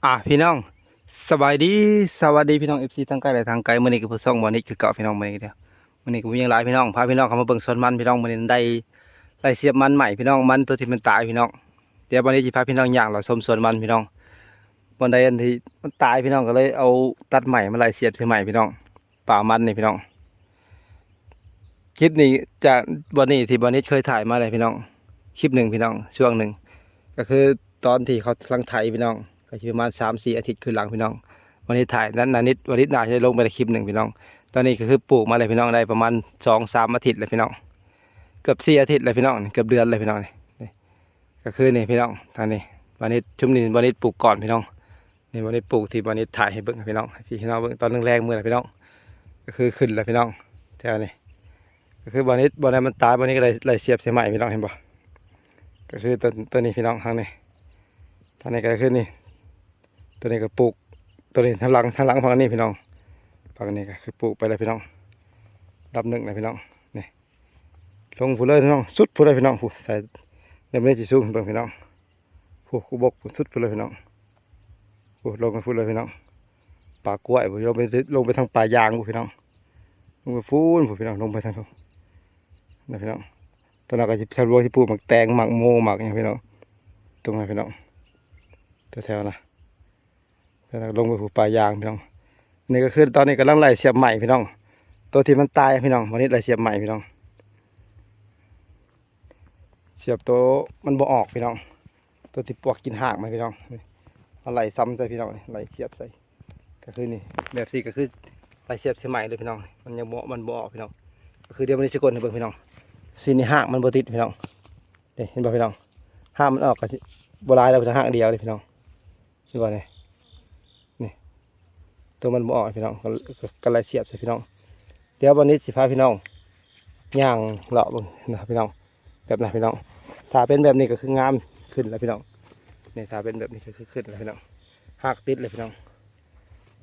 ອ່າ ພີ່ນ້ອງ ສະບາຍດີ ສະຫວັດດີພີ່ນ້ອງ ເອັຟຊີ ທັງໃກ້ ແລະ ທາງໄກ. ມື້ນີ້ກໍພົບຊ່ອງບ່າວນິດຄືເກົ່າພີ່ນ້ອງ. ມື້ນີ້ກໍ ມື້ນີ້ກໍບໍ່ມີຫຍັງຫຼາຍພີ່ນ້ອງ ພາພີ່ນ້ອງເຂົ້າມາເບິ່ງສວນມັນພີ່ນ້ອງ. ມື້ນີ້ໄດ້ ໄດ້ສຽບມັນໃໝ່ພີ່ນ້ອງ ມັນຕົວທີ່ມັນຕາຍພີ່ນ້ອງ. ດຽວບ່າວນິດຊິພາພີ່ນ້ອງຍ່າງເລາະຊົມສວນມັນພີ່ນ້ອງ. ບ່ອນໃດອັນທີ່ມັນຕາຍພີ່ນ້ອງ ກໍເລີຍເອົາຕັດໃໝ່ມາໄລ່ສຽບໃສ່ໃໝ່ພີ່ນ້ອງ. ປ່າມັນນີ້ພີ່ນ້ອງ. ຄລິບນີ້ຈາກບ່ອນນີ້ທີ່ບ່າວນິດເຄີຍຖ່າຍມາແລ້ວພີ່ນ້ອງ ຄລິບໜຶ່ງພີ່ນ້ອງ ຊ່ວງໜຶ່ງ ກໍຄືຕອນທີ່ເຂົາກຳລັງໄຖພີ່ນ້ອງ ກໍຊິປະມານສາມສີ່ອາທິດຄືນຫຼັງພີ່ນ້ອງ. ບ່າວນິດຖ່າຍນັ້ນ ນານິດ ບ່າວນິດໜ້າຈະໄດ້ລົງໄປແລ້ວຄລິບໜຶ່ງພີ່ນ້ອງ. ຕອນນີ້ກໍຄືປູກມາແລ້ວພີ່ນ້ອງ ໄດ້ປະມານສອງສາມອາທິດແລ້ວພີ່ນ້ອງ ເກືອບສີ່ອາທິດແລ້ວພີ່ນ້ອງ ເກືອບເດືອນແລ້ວພີ່ນ້ອງ. ນີ້ ນີ້ ກໍຄືນີ້ພີ່ນ້ອງ ທາງນີ້ ບ່າວນິດ ຊຸມນີ້ບ່າວນິດປູກກ່ອນພີ່ນ້ອງ. ນີ້ ບ່າວນິດປູກທີ່ບ່າວນິດຖ່າຍໃຫ້ເບິ່ງພີ່ນ້ອງ ໃຫ້ພີ່ນ້ອງເບິ່ງຕອນແລງໆມື້ນະພີ່ນ້ອງ ກໍຄືຂຶ້ນແລ້ວພີ່ນ້ອງ. ແຖວນີ້ກໍຄືບ່າວນິດ ບ່ອນໃດມັນຕາຍ ບ່າວນິດກໍໄດ້ ໄດ້ສຽບໃສ່ໃໝ່ພີ່ນ້ອງ ເຫັນບໍ່? ກໍຄືຕົວ ຕົວນີ້ພີ່ນ້ອງ ທາງນີ້ ທາງນີ້ກໍຄືນີ້ ຕົວນີ້ກໍປູກ ຕົວນີ້ທາງຫຼັງ ທາງຫຼັງຝັ່ງນີ້ພີ່ນ້ອງ ຝັ່ງນີ້ກໍຄືປູກໄປແລ້ວພີ່ນ້ອງ ລຳໜຶ່ງແລ້ວພີ່ນ້ອງ. ນີ້ ລົງພຸ້ນເລີຍພີ່ນ້ອງ ສຸດພຸ້ນເລີຍພີ່ນ້ອງ ພຸ້ນ ໃສ່ ດຽວມື້ນີ້ຊິຊູມໃຫ້ເບິ່ງພີ່ນ້ອງ ພຸ້ນ ກຸບົກພຸ້ນ ສຸດພຸ້ນເລີຍພີ່ນ້ອງ ພຸ້ນ ລົງໄປພຸ້ນເລີຍພີ່ນ້ອງ ປ່າກ້ວຍພຸ້ນ ລົງໄປ ລົງໄປທາງປ່າຢາງພຸ້ນພີ່ນ້ອງ ລົງໄປພຸ້ນ ພຸ້ນພີ່ນ້ອງ ລົງໄປທາງພຸ້ນນະພີ່ນ້ອງ. ຕອນນັ້ນກໍຊິ ຊາວຫຼວງຊິປູກໝາກແຕງ ໝາກໂມ ໝາກຫຍັງພີ່ນ້ອງ ຕົງນັ້ນພີ່ນ້ອງ ແຖວໆນັ້ນ ແຕ່ລະລົງໄປພູປ່າຢາງພີ່ນ້ອງ. ນີ້ກໍຄືຕອນນີ້ກຳລັງໄລ່ສຽບໃໝ່ພີ່ນ້ອງ ໂຕທີ່ມັນຕາຍພີ່ນ້ອງ ວັນນີ້ໄລ່ສຽບໃໝ່ພີ່ນ້ອງ ສຽບໂຕມັນບໍ່ອອກພີ່ນ້ອງ ໂຕທີ່ປວກກິນຮາກມັນພີ່ນ້ອງ. ນີ້ ເອົາໄລ່ຊ້ຳໃສ່ພີ່ນ້ອງ ນີ້ ໄລ່ສຽບໃສ່ ກໍຄືນີ້ ແບບຊີ້ກໍຄືໄລ່ສຽບໃສ່ໃໝ່ເລີຍພີ່ນ້ອງ ມັນຍັງບໍ່ ມັນບໍ່ອອກພີ່ນ້ອງ. ກໍຄືດຽວມື້ນີ້ຊິກົນໃຫ້ເບິ່ງພີ່ນ້ອງ ຊີ້ນີ້ຮາກມັນບໍ່ຕິດພີ່ນ້ອງ ນີ້ ເຫັນບໍ່ພີ່ນ້ອງ ຮາກມັນອອກກໍຊິບໍ່ຫຼາຍແລ້ວພີ່ນ້ອງ ຮາກດຽວເດ້ພີ່ນ້ອງ. ເຫັນບໍ່ນີ້ ນີ້ ຕົວມັນບໍ່ອອກພີ່ນ້ອງ ກໍ ກໍ ກໍໄລ່ສຽບໃສ່ພີ່ນ້ອງ. ດຽວວັນນີ້ຊິພາພີ່ນ້ອງຍ່າງເລາະເບິ່ງນະພີ່ນ້ອງ ແບບນັ້ນພີ່ນ້ອງ. ຖ້າເປັນແບບນີ້ກໍຄືງາມຂຶ້ນແລ້ວພີ່ນ້ອງ ນີ້ ຖ້າເປັນແບບນີ້ກໍຄືຂຶ້ນແລ້ວພີ່ນ້ອງ ຮາກຕິດແລ້ວພີ່ນ້ອງ.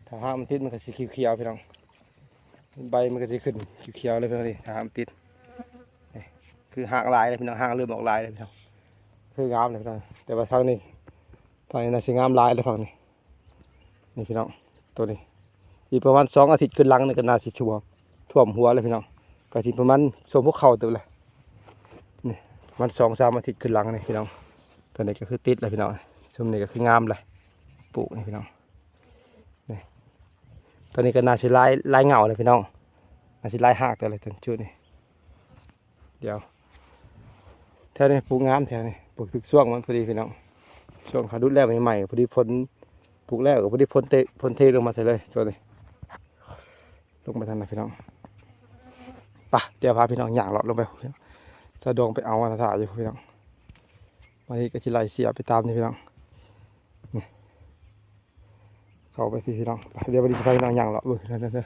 ຖ້າຮາກມັນຕິດມັນກໍຊິຂຽວໆພີ່ນ້ອງ ໃບມັນກໍຊິຂຶ້ນຂຽວໆເລີຍພີ່ນ້ອງ ນີ້ ຖ້າຮາກມັນຕິດ ນີ້ ຄືຮາກຫຼາຍແລ້ວພີ່ນ້ອງ ຮາກເລີ່ມອອກຫຼາຍແລ້ວພີ່ນ້ອງ ຄືງາມແລ້ວພີ່ນ້ອງ. ແຕ່ວ່າທາງນີ້ ທາງນີ້ໜ້າຊິງາມຫຼາຍເລີຍຝັ່ງນີ້ ນີ້ພີ່ນ້ອງ ໂຕນີ້ ອີກປະມານສອງອາທິດຄືນຫຼັງນີ້ກໍໜ້າຊິຖ້ວມ ຖ້ວມຫົວແລ້ວພີ່ນ້ອງ ກໍຊິປະມານຊ່ວງຫົວເຂົ່າເຕີບແລ້ວ ນີ້ ປະມານສອງສາມອາທິດຄືນຫຼັງນີ້ພີ່ນ້ອງ. ໂຕນີ້ກໍຄືຕິດແລ້ວພີ່ນ້ອງ ຊຸມນີ້ກໍຄືງາມແລ້ວ ປູກນີ້ພີ່ນ້ອງ ນີ້ ໂຕນີ້ກໍໜ້າຊິຫຼາຍ ຫຼາຍເຫງົ້າແລ້ວພີ່ນ້ອງ ໜ້າຊິຫຼາຍຮາກເຕີບແລ້ວ ຈຸດນີ້. ດຽວ ແຖວນີ້ປູກງາມ ແຖວນີ້ປູກຖືກຊ່ວງມັນພໍດີພີ່ນ້ອງ ຊ່ວງເຂົາດຸດແລ້ວໃໝ່ໆ ພໍດີຝົນ ປູກແລ້ວກໍພໍດີຝົນເຕະ ຝົນເທລົງມາໃສ່ເລີຍ ໂຕນີ້ ລົງໄປທາງນັ້ນພີ່ນ້ອງ. ໄປ ດຽວພາພີ່ນ້ອງຍ່າງເລາະລົງໄປ ສະດວກໄປເອົາອັນນັ້ນຖ້າຢູ່ພີ່ນ້ອງ. ບັດນີ້ກໍຊິໄລ່ສຽບໄປຕາມນີ້ພີ່ນ້ອງ ນີ້ ເຂົ້າໄປພີ້ພີ່ນ້ອງ. ໄປ ດຽວບັດນີ້ຊິພາພີ່ນ້ອງຍ່າງເລາະເບິ່ງເດີ ນີ້ ພີ່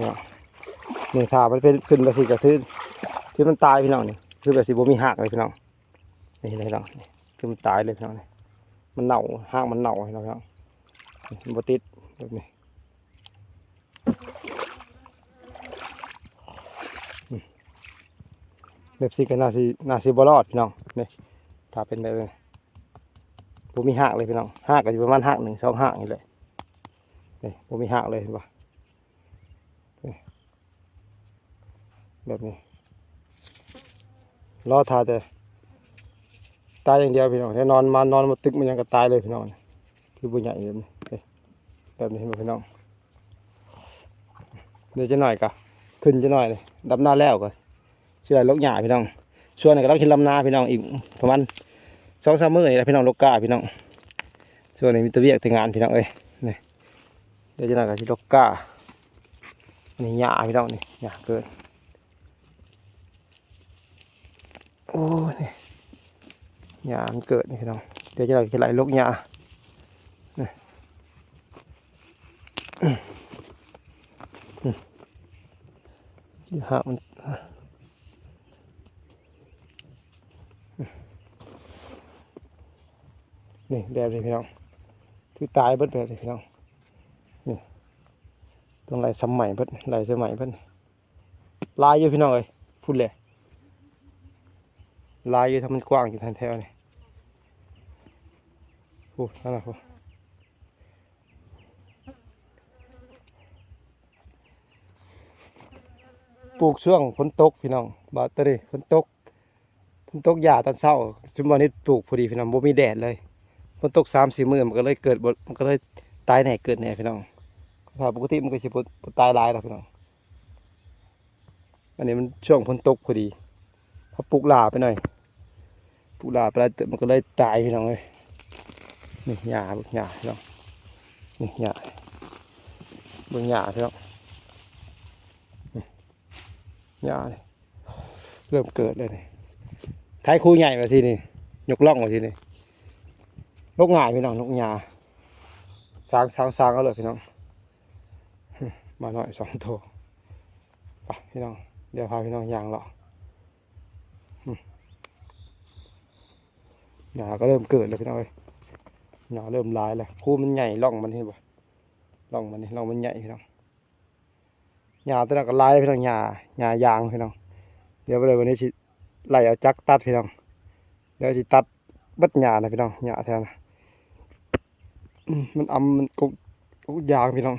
ນ້ອງ ນີ້ ຖ້າມັນເປັນຂຶ້ນແບບຊີ້ກໍຄື ຄືມັນຕາຍພີ່ນ້ອງ ນີ້ ຄືແບບຊິບໍ່ມີຮາກເລີຍພີ່ນ້ອງ ນີ້ ພີ່ນ້ອງ ນີ້ ຄືມັນຕາຍເລີຍພີ່ນ້ອງ ນີ້ ມັນເນົ່າ ຮາກມັນເນົ່າພີ່ນ້ອງ ນີ້ ມັນບໍ່ຕິດແບບນີ້ ແບບຊີ້ກໍໜ້າຊິ ໜ້າຊິບໍ່ລອດພີ່ນ້ອງ ນີ້ ຖ້າເປັນແບບນີ້ ບໍ່ມີຮາກເລີຍພີ່ນ້ອງ ຮາກກໍຊິປະມານຮາກໜຶ່ງສອງຮາກນີ້ແຫຼະ ນີ້ ບໍ່ມີຮາກເລີຍ ເຫັນບໍ່ ນີ້ ແບບນີ້ ລໍຖ້າແຕ່ຕາຍຢ່າງດຽວພີ່ນ້ອງ ແຕ່ນອນມາ ນອນມາຕຶກມາຫຍັງກໍຕາຍເລີຍພີ່ນ້ອງ ຄືບໍ່ໃຫຍ່ແບບນີ້ ນີ້ ແບບນີ້ເຫັນບໍ່ພີ່ນ້ອງ. ດຽວຈັກໜ້ອຍກໍຂຶ້ນຈັກໜ້ອຍ ດຳນາແລ້ວກໍຊິໄດ້ລົກຫຍ້າພີ່ນ້ອງ ຊ່ວງນີ້ກຳລັງຊິດຳນາພີ່ນ້ອງ ອີກປະມານສອງສາມມື້ນີ້ແຫຼະພີ່ນ້ອງ ລົກກ້າພີ່ນ້ອງ ຊ່ວງນີ້ມີແຕ່ວຽກແຕ່ງານພີ່ນ້ອງເອີຍ ນີ້ ດຽວຈັກໜ້ອຍກໍຊິລົກກ້າ ນີ້ຫຍ້າພີ່ນ້ອງ ນີ້ຫຍ້າເກີດ ໂອ້ ນີ້ຫຍ້າມັນເກີດນີ້ພີ່ນ້ອງ ດຽວຈັກໜ້ອຍຊິໄລ່ລົກຫຍ້າ ນີ້ ດຽວຫາກມັນ ນີ້ແບບນີ້ພີ່ນ້ອງ ຄືຕາຍເບິດແບບນີ້ພີ່ນ້ອງ ນີ້ ຕ້ອງໄລ່ຊ້ຳໃໝ່ເບິດ ໄລ່ໃສ່ໃໝ່ເບິດ ຫຼາຍຢູ່ພີ່ນ້ອງເອີຍ ພຸ້ນແຫຼະ ຫຼາຍຢູ່ ຖ້າມັນກວ້າງຢູ່ແຖວໆນີ້ ໂອ້ ນັ້ນນະ ໂອ້ ປູກຊ່ວງຝົນຕົກພີ່ນ້ອງ ບາດຕອນນີ້ຝົນຕົກ ຝົນຕົກຫຍ້າຕອນເຊົ້າ ຊຸມບ່ອນນີ້ປູກພໍດີພີ່ນ້ອງ ບໍ່ມີແດດເລີຍ. ຝົນຕົກສາມສີ່ມື້ ມັນກໍເລີຍເກີດບໍ່ ມັນກໍເລີຍຕາຍແດ່ເກີດແດ່ພີ່ນ້ອງ. ຖ້າປົກກະຕິມັນກໍຊິບໍ່ ບໍ່ຕາຍຫຼາຍດອກພີ່ນ້ອງ. ອັນນີ້ມັນຊ່ວງຝົນຕົກພໍດີ ເຮົາປູກຫຼ້າໄປໜ້ອຍ ປູກຫຼ້າໄປຫຼາຍ ມັນກໍເລີຍຕາຍພີ່ນ້ອງເອີຍ. ນີ້ຫຍ້າ ເບິ່ງຫຍ້າພີ່ນ້ອງ ນີ້ຫຍ້າ ເບິ່ງຫຍ້າພີ່ນ້ອງ ນີ້ຫຍ້ານີ້ ເລີ່ມເກີດແລ້ວນີ້. ໄຖຄູໃຫຍ່ວ່າຊີ້ນີ້ ຍົກລ່ອງວ່າຊີ້ນີ້ ລົກງ່າຍພີ່ນ້ອງ ລົກຫຍ້າ ສາງ ສາງ ສາງເອົາເລີຍພີ່ນ້ອງ. ໝານ້ອຍສອງໂຕ ໄປພີ່ນ້ອງ ດຽວພາພີ່ນ້ອງຍ່າງເລາະ. ອືມ ຫຍ້າກໍເລີ່ມເກີດແລ້ວພີ່ນ້ອງເອີຍ ຫຍ້າເລີ່ມຫຼາຍແລ້ວ ພູມັນໃຫຍ່ ຮ່ອງມັນເຫັນບໍ່ ຮ່ອງມັນນີ້ ຮ່ອງມັນໃຫຍ່ພີ່ນ້ອງ. ຫຍ້າຕົວນັ້ນກໍຫຼາຍພີ່ນ້ອງ ຫຍ້າ ຫຍ້າຢາງພີ່ນ້ອງ. ດຽວໄປເລີຍ ວັນນີ້ຊິໄລ່ເອົາຈັກຕັດພີ່ນ້ອງ ດຽວຊິຕັດເບິດຫຍ້ານະພີ່ນ້ອງ ຫຍ້າແຖວນະ ອືມ ມັນອຳ ມັນກົກ ກົກຢາງພີ່ນ້ອງ.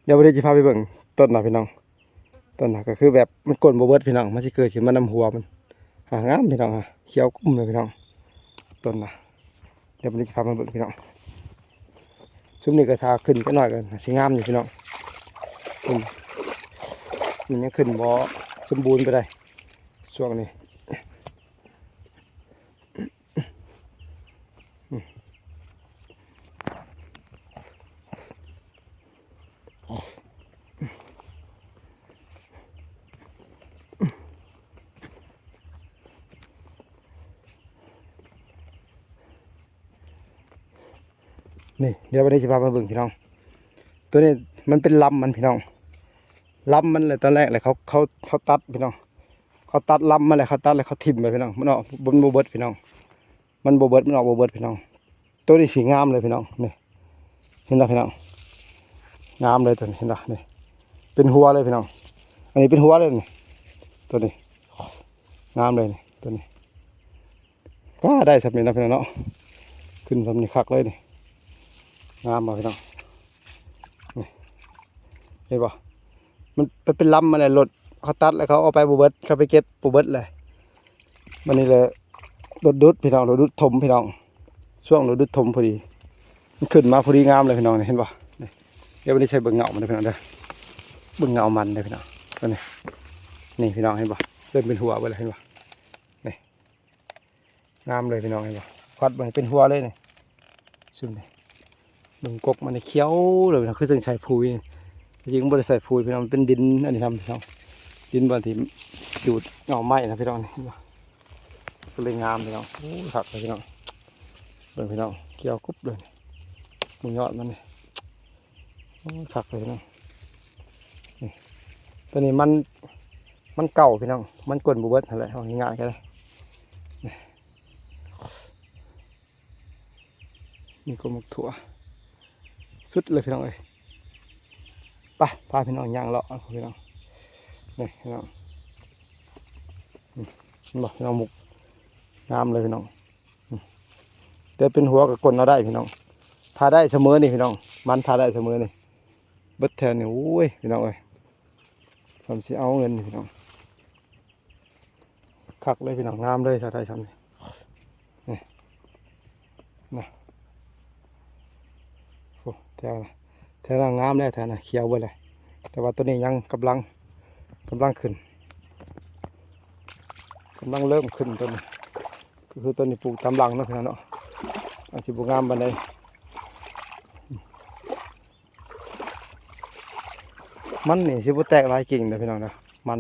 ດຽວວັນນີ້ຊິພາໄປເບິ່ງຕົ້ນນະພີ່ນ້ອງ ຕົ້ນນະກໍຄືແບບມັນກົ້ນບໍ່ເບິດພີ່ນ້ອງ ມັນຊິເກີດຂຶ້ນມານຳຫົວມັນ ຫາ ງາມພີ່ນ້ອງ ຫາ ຂຽວກຸ້ມເລີຍພີ່ນ້ອງ ຕົ້ນນະ. ດຽວວັນນີ້ຊິພາມາເບິ່ງພີ່ນ້ອງ ຊຸມນີ້ກໍຖ້າຂຶ້ນຈັກໜ້ອຍກໍຊິງາມຢູ່ພີ່ນ້ອງ. ອືມ ມັນຍັງຂຶ້ນບໍ່ສົມບູນປານໃດຊ່ວງນີ້. ນີ້ ດຽວວັນນີ້ຊິພາມາເບິ່ງພີ່ນ້ອງ ຕົວນີ້ມັນເປັນລຳມັນພີ່ນ້ອງ ລຳມັນແຫຼະ ຕອນແລກແຫຼະ ເຂົາ ເຂົາ ເຂົາຕັດພີ່ນ້ອງ ເຂົາຕັດລຳມັນແຫຼະ ເຂົາຕັດແລ້ວເຂົາຖິ້ມໄປພີ່ນ້ອງ ມັນອອກ ມັນບໍ່ເບິດພີ່ນ້ອງ ມັນບໍ່ເບິດ ມັນອອກບໍ່ເບິດພີ່ນ້ອງ. ໂຕນີ້ສີງາມເລີຍພີ່ນ້ອງ ນີ້ ເຫັນບໍ່ພີ່ນ້ອງ ງາມເລີຍໂຕນີ້ ເຫັນບໍ່ ນີ້ ເປັນຫົວເລີຍພີ່ນ້ອງ ອັນນີ້ເປັນຫົວເລີຍນີ້ ໂຕນີ້ງາມເລີຍນີ້ ໂຕນີ້ ວ້າ ໄດ້ສ່ຳນີ້ນະພີ່ນ້ອງເນາະ ຂຶ້ນສ່ຳນີ້ຄັກເລີຍນີ້ ງາມບໍ່ພີ່ນ້ອງ ນີ້ ເຫັນບໍ່ ມັນ ມັນເປັນລຳມັນແຫຼະ ລົດເຂົາຕັດແລ້ວເຂົາເອົາໄປບໍ່ເບິດ ເຂົາໄປເກັບບໍ່ເບິດແຫຼະ. ບັດນີ້ແຫຼະ ລົດດຸດພີ່ນ້ອງ ລົດດຸດຖົມພີ່ນ້ອງ ຊ່ວງລົດດຸດຖົມພໍດີ ມັນຂຶ້ນມາພໍດີງາມເລີຍພີ່ນ້ອງ ນີ້ເຫັນບໍ່ ນີ້ ດຽວວັນນີ້ຊິເບິ່ງເຫງົ້າມັນເດີພີ່ນ້ອງເດີ ເບິ່ງເຫງົ້າມັນເດີພີ່ນ້ອງ ຕົວນີ້ ນີ້ພີ່ນ້ອງເຫັນບໍ່ ເລີ່ມເປັນຫົວເບິດແລ້ວ ເຫັນບໍ່ ນີ້ ງາມເລີຍພີ່ນ້ອງ ເຫັນບໍ່ ຄວັດເບິ່ງເປັນຫົວເລີຍນີ້ ຊຸມນີ້ ເບິ່ງກົກມັນນີ້ຂຽວເລີຍພີ່ນ້ອງ ຄືຈັ່ງໃສ່ປຸ໋ຍ ທີ່ຈິງບໍ່ໄດ້ໃສ່ປຸ໋ຍພີ່ນ້ອງ ມັນເປັນດິນອັນນີ້ທຳພີ່ນ້ອງ ດິນບ່ອນທີ່ດູດເຫງົ້າໄມ້ນະພີ່ນ້ອງ ນີ້ເຫັນບໍ່ ກໍເລີຍງາມພີ່ນ້ອງ. ໂອ້ຍ ຄັກເລີຍພີ່ນ້ອງ ເບິ່ງພີ່ນ້ອງ ຂຽວກຸບເລີຍ ເບິ່ງຍອດມັນນີ້ ໂອ້ຍ ຄັກເລີຍພີ່ນ້ອງ ນີ້ ຕົວນີ້ມັນ ມັນເກົ່າພີ່ນ້ອງ ມັນກົ້ນບໍ່ເບິດຫັ້ນແຫຼະ ເວົ້າງ່າຍໆກໍໄດ້ ນີ້ ນີ້ກໍໝາກຖົ່ວ ສຸດເລີຍພີ່ນ້ອງເອີຍ ໄປ ພາພີ່ນ້ອງຍ່າງເລາະພີ່ນ້ອງ ນີ້ພີ່ນ້ອງ ນີ້ ເຫັນບໍ່ພີ່ນ້ອງ ໝົກງາມເລີຍພີ່ນ້ອງ. ອືມ ແຕ່ເປັນຫົວກໍກົ້ນເອົາໄດ້ພີ່ນ້ອງ ຖ້າໄດ້ສະເໝີນີ້ພີ່ນ້ອງ ມັນຖ້າໄດ້ສະເໝີນີ້ ເບິດແຖວນີ້ ໂອ້ຍ ພີ່ນ້ອງເອີຍ ສ່ຳຊິເອົາເງິນນີ້ພີ່ນ້ອງ ຄັກເລີຍພີ່ນ້ອງ ງາມເລີຍ ຖ້າໄດ້ສ່ຳນີ້ ນີ້ ນະ ໂອ້ ແຖວນະ ແຖວນັ້ນງາມແລ້ວ ແຖວນັ້ນຂຽວເບິດແລ້ວ ແຕ່ວ່າຕົວນີ້ຍັງກຳລັງ ກຳລັງຂຶ້ນ ກຳລັງເລີ່ມຂຶ້ນຕົວນີ້ ກໍຄືຕົວນີ້ປູກຕາມຫຼັງເນາະພີ່ນ້ອງເນາະ ອາດຊິບໍ່ງາມປານໃດ ມັນນີ້ຊິບໍ່ແຕກຫຼາຍກິ່ງເດີພີ່ນ້ອງເດີ ມັນ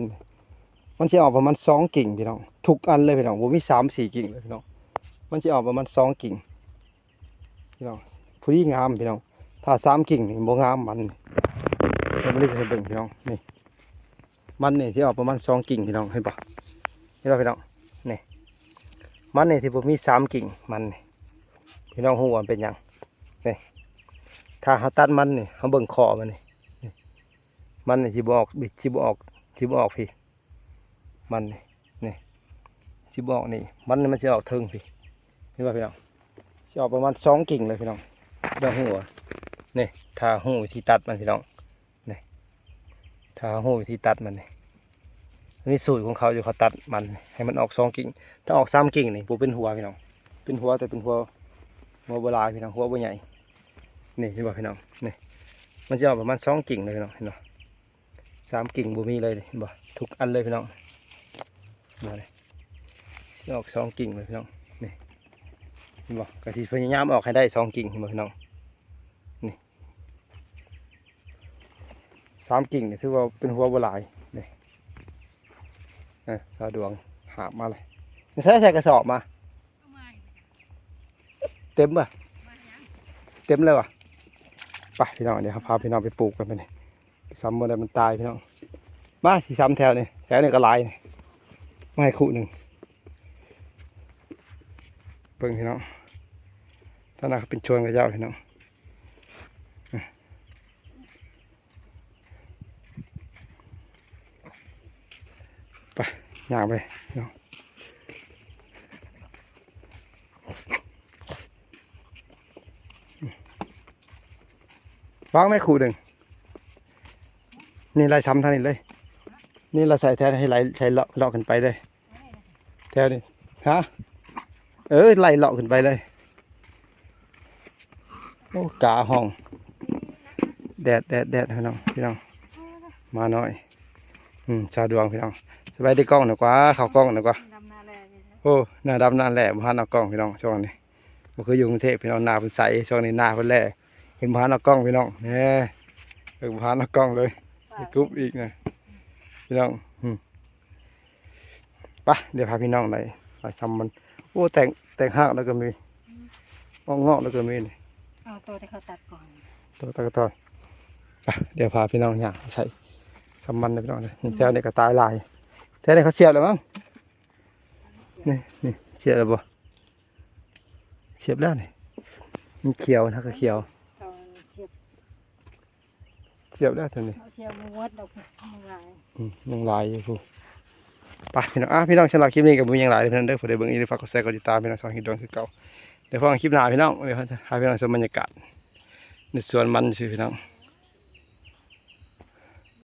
ມັນຊິອອກປະມານສອງກິ່ງພີ່ນ້ອງ ທຸກອັນເລີຍພີ່ນ້ອງ ບໍ່ມີສາມສີ່ກິ່ງເລີຍພີ່ນ້ອງ ມັນຊິອອກປະມານສອງກິ່ງພີ່ນ້ອງ ພໍດີງາມພີ່ນ້ອງ ຖ້າສາມກິ່ງນີ້ບໍ່ງາມ ມັນ ດຽວມື້ນີ້ຊິໃຫ້ເບິ່ງພີ່ນ້ອງ ນີ້ ມັນນີ້ຊິອອກປະມານສອງກິ່ງພີ່ນ້ອງ ເຫັນບໍ່ ເຫັນບໍ່ພີ່ນ້ອງ ນີ້ ມັນນີ້ຊິບໍ່ມີສາມກິ່ງ ມັນນີ້ ພີ່ນ້ອງຮູ້ວ່າມັນເປັນຫຍັງ ນີ້ ຖ້າເຮົາຕັດມັນນີ້ ເຮົາເບິ່ງຂໍ້ມັນນີ້ ນີ້ ມັນນີ້ຊິບໍ່ອອກ ຊິບໍ່ອອກ ຊິບໍ່ອອກພີ້ ມັນນີ້ ນີ້ ຊິບໍ່ອອກນີ້ ມັນນີ້ມັນຊິອອກເທິງພີ້ ເຫັນບໍ່ພີ່ນ້ອງ ຊິອອກປະມານສອງກິ່ງເລີຍພີ່ນ້ອງ ເບິ່ງຮູ ນີ້ ຖ້າຮູ້ວິທີຕັດມັນພີ່ນ້ອງ ນີ້ ຖ້າຮູ້ວິທີຕັດມັນນີ້ ມີສູດຂອງເຂົາຢູ່ ເຂົາຕັດມັນໃຫ້ມັນອອກສອງກິ່ງ ຖ້າອອກສາມກິ່ງນີ້ບໍ່ເປັນຫົວພີ່ນ້ອງ ເປັນຫົວ ແຕ່ເປັນຫົວ ຫົວບໍ່ຫຼາຍພີ່ນ້ອງ ຫົວບໍ່ໃຫຍ່ ນີ້ເຫັນບໍ່ພີ່ນ້ອງ ນີ້ ມັນຊິອອກປະມານສອງກິ່ງເລີຍພີ່ນ້ອງ ເຫັນບໍ່ ສາມກິ່ງບໍ່ມີເລີຍ ເຫັນບໍ່ ທຸກອັນເລີຍພີ່ນ້ອງ ມາເລີຍ ຊິອອກສອງກິ່ງເລີຍພີ່ນ້ອງ ນີ້ ເຫັນບໍ່ ກະຊິພະຍາຍາມອອກໃຫ້ໄດ້ສອງກິ່ງ ເຫັນບໍ່ພີ່ນ້ອງ ນີ້ ສາມກິ່ງນີ້ຖືວ່າເປັນຫົວບໍ່ຫຼາຍ ນີ້ ເອີ ສາວດວງຫາບມາເລີຍ ໃສ່ ໃສ່ກະສອບມາ ເຕັມບໍ່ ເຕັມແລ້ວຫວາ ໄປພີ່ນ້ອງ ດຽວເຮົາພາພີ່ນ້ອງໄປປູກກັນບາດນີ້ ໄປຊຳບໍ່ໄດ້ມັນຕາຍພີ່ນ້ອງ ມາຊິຊຳແຖວນີ້ ແຖວນີ້ກະຫຼາຍ ມາໃຫ້ຄູ່ໜຶ່ງ ເບິ່ງພີ່ນ້ອງ ທາງນັ້ນເປັນສວນເຂົາເຈົ້າພີ່ນ້ອງ ໄປ ຍ່າງໄປພີ່ນ້ອງ ວາງແມ່ຄູ່ໜຶ່ງ ນີ້ໄລ່ຊຳທາງນີ້ເລີຍ ນີ້ລະໃສ່ແຖວໃຫ້ໄລ່ ໃສ່ເລາະ ເລາະຂຶ້ນໄປເລີຍ ແຖວນີ້ ຮະ ເອີ ໄລ່ເລາະຂຶ້ນໄປເລີຍ ໂອ້ ກາຮ້ອງ ແດດ ແດດ ແດດ ພີ່ນ້ອງ ພີ່ນ້ອງ ໝານ້ອຍ ອືມ ສາວດວງພີ່ນ້ອງ ສະບາຍດີກ້ອງໜ່ອຍກວ່າ ເຂົ້າກ້ອງໜ່ອຍກວ່າ ດຳນາແລ້ ໂອ້ ໜ້າດຳນາແລ້ ບໍ່ທັນເອົາກ້ອງພີ່ນ້ອງ ຊ່ວງນີ້ ບໍ່ຄືຢູ່ກຸງເທບພີ່ນ້ອງ ໜ້າເພິ່ນໃສ ຊ່ວງນີ້ໜ້າເພິ່ນແລ້ ເພິ່ນບໍ່ທັນເອົາກ້ອງພີ່ນ້ອງ ແນ່ ເພິ່ນບໍ່ທັນເອົາກ້ອງເລີຍ ໄປ ໄປກຸບອີກນະ ພີ່ນ້ອງ ອືມ ໄປ ດຽວພາພີ່ນ້ອງໄລ່ ໄລ່ຊຳມັນ ໂອ້ ແຕກ ແຕກຮາກແລ້ວກະມີ ອອກງອກແລ້ວກະມີນີ້ ເອົາໂຕທີ່ເຂົາຕັດກ່ອນ ໂຕຕັດກ່ອນ ໄປ ດຽວພາພີ່ນ້ອງຍ່າງໃສ່ຊຳມັນເດີພີ່ນ້ອງເດີ ນີ້ ອືມ ແຖວນີ້ກະຕາຍຫຼາຍ ແຖວນີ້ເຂົາສຽບແລ້ວມັ້ງ ນີ້ ນີ້ ສຽບແລ້ວບໍ່ ສຽບແລ້ວນີ້ ມັນຂຽວນະ ກະຂຽວ ເອົາສຽບ ສຽບແລ້ວໂຕນີ້ ເອົາສຽບບໍ່ໝົດດອກ ຍັງຫຼາຍ ອືມ ຍັງຫຼາຍຢູ່ພຸ້ນ ໄປພີ່ນ້ອງ ອ່າ ພີ່ນ້ອງ ສຳລັບຄລິບນີ້ກະບໍ່ມີຫຍັງຫຼາຍເດີພີ່ນ້ອງເດີ ຜູ້ໃດເບິ່ງຢູ່ຝາກກົດແຊ ກົດຕິດຕາມພີ່ນ້ອງ ຊ່ອງຮີດດວງຄືເກົ່າ ດຽວພໍກັນຄລິບໜ້າພີ່ນ້ອງ ດຽວພາພີ່ນ້ອງຊົມບັນຍາກາດໃນສວນມັນຊື່ພີ່ນ້ອງ